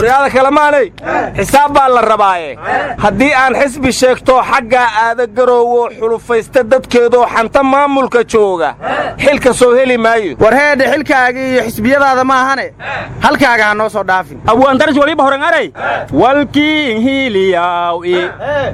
Waryaada kalemaanay, xisaab baa la rabaaye. Haddii aan xisbi sheegtoo xaggaa aada garoowo xulufaysta dadkeedoo xanta maamulka jooga, xilka soo heli maayo. War heedhe, xilkaaga iyo xisbiyadaada ma ahane, halkaaga ha noo soo dhaafin. Abwaandaraj waliba horan aray walkiin hiiliyaw i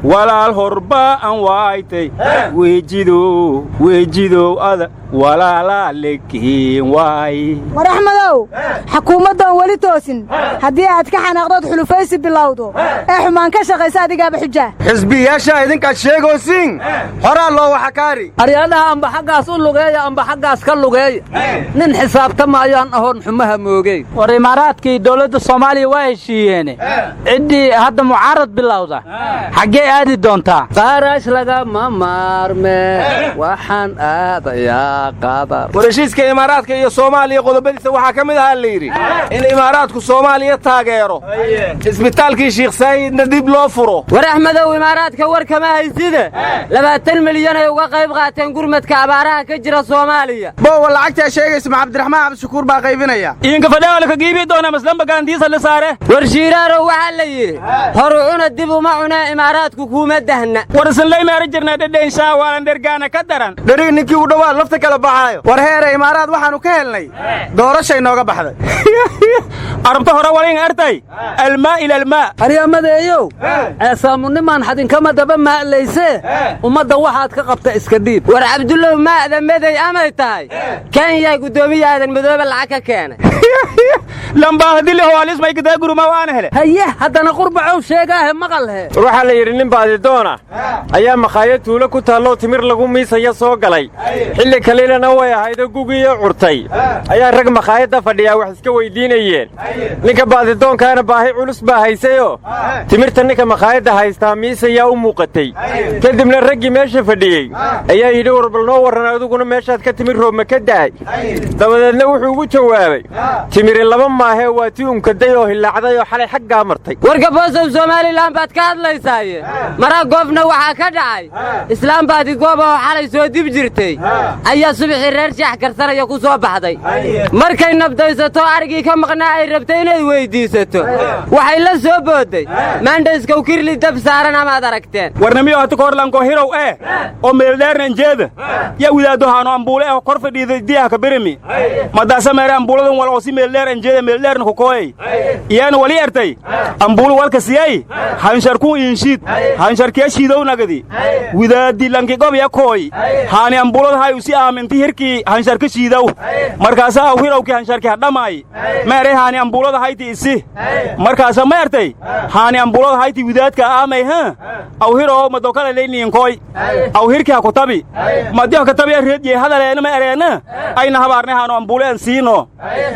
walaal horba an waaytay, weejidow weejidow ada walaalaa lekiin waay. War Axmedow, xakuumaddoon weli toosin haddii aad ka xanaaqdood xulufaysi bilowdo ee xumaan ka shaqaysa, adigaaba xujaa. Xisbiyaasha idinkaad sheegoosiin horaa loo waxakaari. Aryaadhaha, amba xaggaas u lugeeya, amba xaggaas ka lugeeya, nin xisaabtamaayaan ahoon xumaha moogey. War Imaaraadkii dawladda Soomaaliya waa heshiiyeene, ciddii hadda mucaarad bilowda xaggee aadi doontaa? Qarash lagama maarme, waxaan aadayaa Qatar. War heshiiska Imaaraadka iyo Soomaaliya qodobadiisa waxaa ka mid ahaa, la yidhi, in Imaaraadku Soomaaliya taageero, isbitaalkii Shiikh Saayidna dib loo furo. War Axmedow, Imaaraadka war kama hayside, 20 milyan ay uga qayb qaateen gurmadka abaaraha ka jira Soomaaliya. Boowa, lacagtaa sheegaysa ma Cabdiraxmaan Cabdishakuur baa qaybinaya? Idinka fadhaala ka giibi doona maslamba gaantiisa la saare. War Shiiraarow, waxaa la yidhi horu cuna dib uma cunee, Imaaraadku kuuma dahna. War isinlay meera jirnaa dhedhenshaa waalan dhergaana ka daran. Dherig ninkii u dhowaa lafta kala baxaayo. War heere, Imaaraad waxaannu ka helnay doorashay nooga baxday. Arabta hore walin artay almaa ila almaa. Aryaamadeeyow, ceesaamunimaan xadinkama daba maa'laysee, ummadda waxaad ka qabta iska dhiib. War Cabdullow, maa'da meday amay tahay, Kenya guddoomiya Aadan Madoobe lacag ka keenay. Lambaahadilihoalismaykadaaguruma waana hele. Haye, haddana qurbacow sheegaahe maqalhe. War waxaa la yidhi nin baadidoona ayaa makhaayad tuulo ku taalloo timir lagu miisaya soo galay. Xilli kalilana way ahaydo gugiyo curtay ayaa rag makhaayadda fadhiyaa wax iska weyddiinayeen. Ninka baadidoonkaana baahi culus baa haysayoo timirta ninka makhaayadda haystaa miisayaa u muuqatay. Kadibna raggii meesha fadhiyey ayaa yidhi, "War bal noo warran adiguna, meeshaad ka timir roobma ka da'ay?" Dabadeedna wuxuu ugu jawaabay, "Timiri laba maahee, waa tii unkaday oo hillaacday oo xalay xaggaa martay." Warka boosow, Somalilan baad ka hadlaysaaye, mara goofna waxaa ka dhacay islaam baadigoob oo xalay soo dib jirtay ayaa subaxii reer shaax karsanaya ku soo baxday. Markay nabdaysato arigii ka maqnaa ay rabtay inay weyddiisato, waxay la soo boodday maandhayskow kirli dab saaran amaad aragteen. Warnamiyo hata kahorlanko hirow eh oo meeldheernan jeeda ya widaado haano ambuule eh kor fadhiiday diyaha ka birimi madaasa meere ambuuladan wal oo si meeldheer anjeeda meeldheerna ku kooyay iyaana wali ertay ambuulu walka siyay hansharkun inshiid hansharkiya shiidow nagadi widaadi lanki gob ya kooy haani ambuulada hay usi aaminti hirkii hansharka shiidow. Markaasa aw hirowki hansharki hadhamaay meere haani ambuulada hayti isi. Markaasa ma ertay haani ambuulada hayti widaadka aamay ha aw hirow madokala leyniinkooy aw hirki ha kutabi madi ha katabi reedye hadaleena ma ereena ayna habaarnay haano ambuule an siino.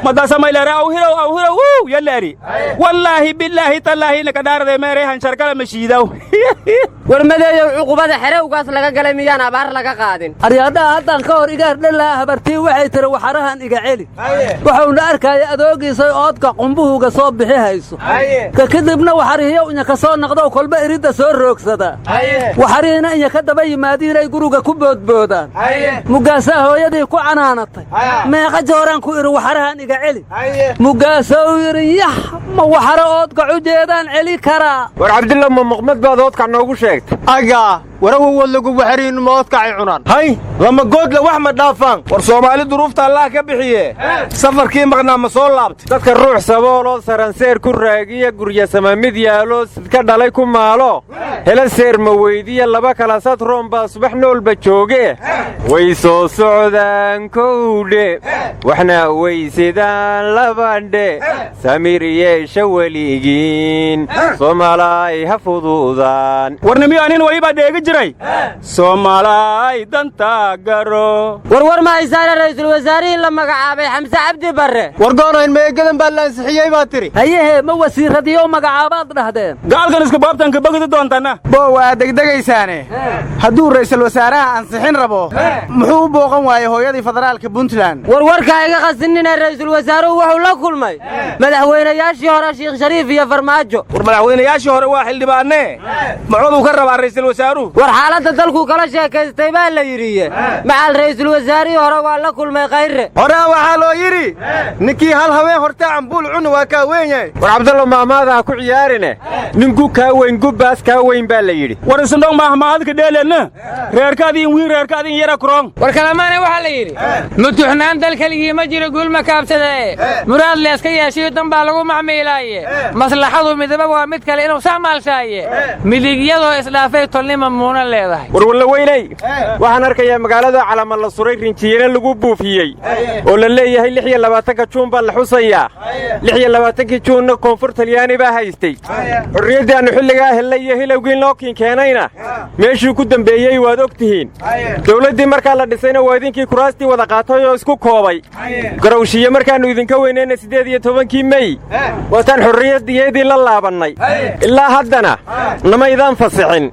Madaasa maylere aw hirow aw hirow wuu yaleeri wallaahi billaahi tallaahi inaka dhaarade meere hansharkala ma shiidow. War madeeyow, cuqubada xerowgaas laga galay miyaan abaar laga qaadin? Aryaadhaha, haddaan ka hor igaar dhalaha habartii waxay tiri, "Waxarahan iga celi." Wuxuuna arkaya adoogiisay oodka qumbuhuga soo bixi hayso. Ka kadibna waxarihiyow inya ka soo noqdow kolba iridda soo roogsadaa, waxarihiina inya ka daba yimaadiinay guriga ku boodboodaan. Mugaasaa hooyadii ku canaanatay, "Meeqa jooraan ku idhi waxarahan iga celi?" Mugaasou yidhi, "Yax, ma waxaro oodkac u jeedaan celi karaa?" War Cabdilla, ma muqmad baad oodkac noogu sheegtay? Agaa, warawowood lagu waxariinu ma oodkacay cunaan? Hay, lama goodle wax ma dhaafaan. War Soomaali duruufta Allah ka bixiye, safarkii maqnaa ma soo laabtay? Dadka ruux sabooloo saranseer ku raagiya, gurya samamid yaalo, sidka dhalay ku maalo, hela seer ma weydiya, laba kala sadroon baa subax noolba jooge. Way soo socdaan kowdhe, waxna weysidaan labadhe, samir yeesha weligiin, Soomalaay ha fuduudaan. Warnimiyo anin walibaa dheegi jiray Soomalaay danta garo. Warwar ma haysaane, ra'iisul wasaarihii la magacaabay Xamse Cabdi Barre. War goonayn meegadan baa la ansixiyey baa tiri. Hayehe, ma wasiiradiyo magacaabaad dhahdeen? Gaalkan iska baabtanka bagidi doontana. Boo, waa degdegaysaane, hadduu ra'iisul wasaaraha ansixin rabo, muxuu u booqan waayey hooyadii federaalka Puntland? Warwarkaa iga qasinina, ra'iisul wasaaruhu wuxuu la kulmay madaxweynayaashii hore Shiikh Shariif iyo Farmaajo. War madaxweynayaashii hore waa xildhibaanee, muxuuduu ka rabaa ra'iisul wasaaruhu? War xaaladda dalku kala sheekaystay baa la yidhiye, macal ra'iisul wasaarihii hore waa la kulmay Khayre. Horaa waxaa loo yidhi ninkii hal haween hortaa cambuul cuna waa kaa weyn yahay. War Cabdallo, maamaada ha ku ciyaarine, nin gu kaa weyn gubbaas kaa weyn baa la yidhi. War isindhong maahmaadka dheelenna, reerkaadin wiin reerkaadin yara kurong. War kalamaana waxaa la yidhi mutuxnaan dal keligii ma jiro guulma kaabsadee, muraad leeska yeeshiyo dan baa lagu macmiilaaye, maslaxadu midaba waa mid kale inuu sacmaalshaaye, midigyadoo isdhaafay tolnima muuna leedahay. War walla weynay, waxaan arkayaa magaalada calama la suray, rinjiyena lagu buufiyey, oo la leeyahay 26-ka Juun baa la xusayaa. 26-kii Juunna Koonfur Talyaani baa haystay. Xorriyaddii aannu xilligaa hellay iyo hilowgii nookiin keenayna meeshuu ku dembeeyey waad og tihiin. Dawladdii markaa la dhisayna waa idinkii kuraastii wada qaatay oo isku koobay. Garowshiye markaannu idinka weynayna 18-kii Mey waataan xorriyaddiyadii la laabannay. Ilaa haddana namaydaan fasixin.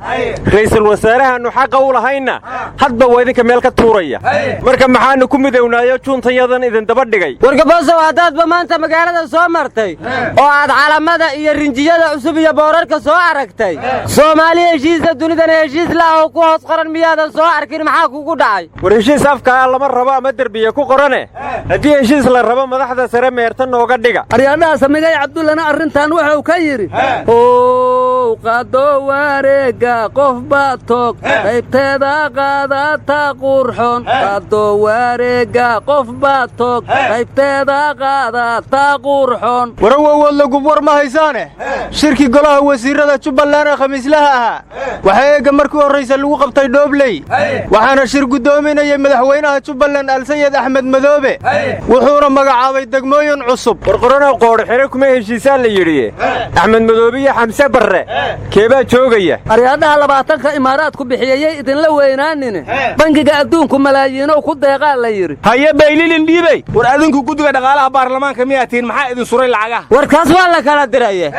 Ra'iisul wasaarahaannu xaqa u lahaynna hadba waa idinka meel ka tuuraya. Marka maxaannu ku midownaayo juuntayadan idin daba dhigay? Wargaboosow, haddaadba maanta magaalada soo martay oo aad calamada iyo rinjiyada cusub iyo boorarka soo aragtay, Soomaali heshiisa dunidana heshiis la'ah oo ku hoos qoran miyaadan soo arkin? Maxaa kugu dhacay? War heshiis afkaa lama rabo ama derbiya ku qorane. Haddii heshiis la rabo, madaxda sare meerta nooga dhiga. Aryaadhaha, Samigay Cabdullana arrintan wuxuu ka yidhi: "Ow qaado wareega qof baa toog qaybteeda qaadata qurxoon, qaado wareega qof baa toog qaybteeda qaadata qurxoon." Warawowood lagub, war ma haysaane, shirkii golaha wasiirrada Jubbaland ee Khamiislaha ahaa waxaa eegga markii horraysa lagu qabtay Dhoobley, waxaana shir guddoominayay madaxweynaha Jubbaland Alsayid Axmed Madoobe, wuxuuna magacaabay degmooyin cusub. War qoranow, qoodho xidhe kuma heshiisaa la yidhi. Axmed Madoobe iyo Xamse Barre keebaa joogaya? Aryaadhaha, 20-ka Imaaraadku bixiyeyay idinla weynaanine, Bangiga Adduunku malaayiinow ku deeqaa la yidhi. Haye, baylilin dhiibey. War adinku guddiga dhaqaalaha baarlamaanka miyaa tihiin? Maxaa idin suray lacagaha? War kaas waa la kala diraye,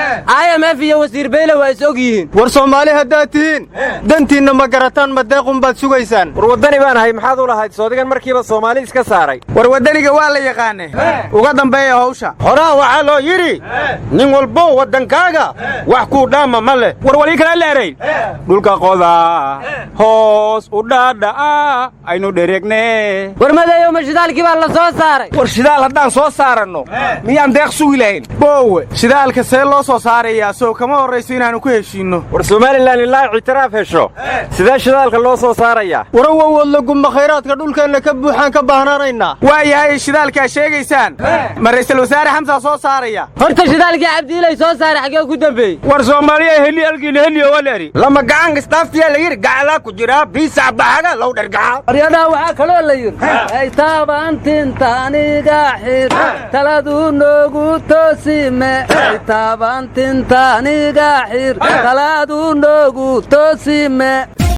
IMF iyo wasiir Beyle waa is og yihiin. War Soomaali haddaad tihiin, dantiinna ma garataan, ma deequn baad sugaysaan? War waddani baan ahay, maxaad u lahayd soodigan markiiba Soomaali iska saaray? War waddaniga waa la yaqaane, uga dambeeya hawsha. Horaa waxaa loo yidhi nin walbo waddankaaga wax kuu dhaama ma leh. War walii kala leeray, dhulka qoda hoos u dhaadha'a aynu dhereegne. War madeeyo, ma shidaalkii baa la soo saaray? War shidaal haddaan soo saaranno, miyaan deeq sugi lahayn? Boowe, shidaalka see loo soo saarayaa? Sow kama horrayso inaannu ku heshiinno? War Somalilan ilaa ictiraaf hesho, sidee shidaalka loo soo saarayaa? Warawowood lagumma, khayraadka dhulkeenna ka buuxaan ka baahnaanaynaa. Waa yahay, shidaalkaa sheegaysaan ma ra'iisul wasaare Xamsaa soo saaraya? Horta shidaalkii Cabdiilay soo saaray xaggee ku dambeeyey? War Soomaaliya heli alkiila heliyo waa leeri. Lama gacan istaaftiyaa la yidhi, gacalaa ku jiraa biisac baxaga low dhergaxa. Aryaadhaha, waxaa kaloo la yidhi ay taabantinta aniga xir taladu noogu toosime, ay taabantinta aniga xir taladu noogu toosime.